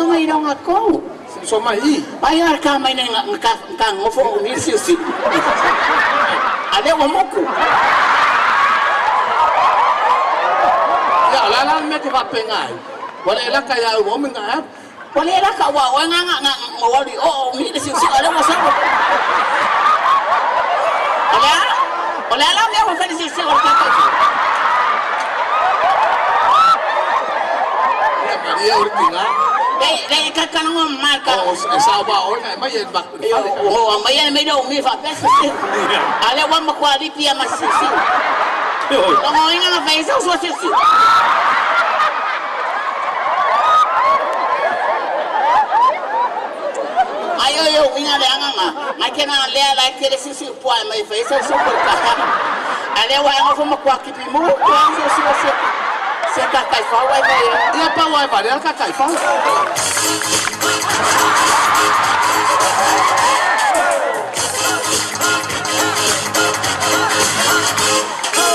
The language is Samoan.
So mai longa ko. So mai i. Ai ar ka mai nei nga ka ka ngofo o mi si si. Ale wa moku. Ia, o le a la le mea te faapega ai? Ua le laka ia au omi nga ap. Ua le laka ua oe nga nga nga nga wali o o mi le si si ale wa sa. O le a o le a la mea wa fai si si o ka ka. Ia, malia o le tiga. Le le ka ka ngo ma ka. O e sao ba oe nga e mai e bak. O mai e mai do mi fa pe si si. Ale wa ma kwa li pia ma si si. Longo inga nga fai sa so si si. Ai o yo inga le anga nga. Ngai ke na le la ke le si si po ai mai fai sa so ko ka. Ale wa ngo fo ma kwa ki pi mo ko si si si. Se ka kai fa wai mai. Ia pa wai va le ka kai fa.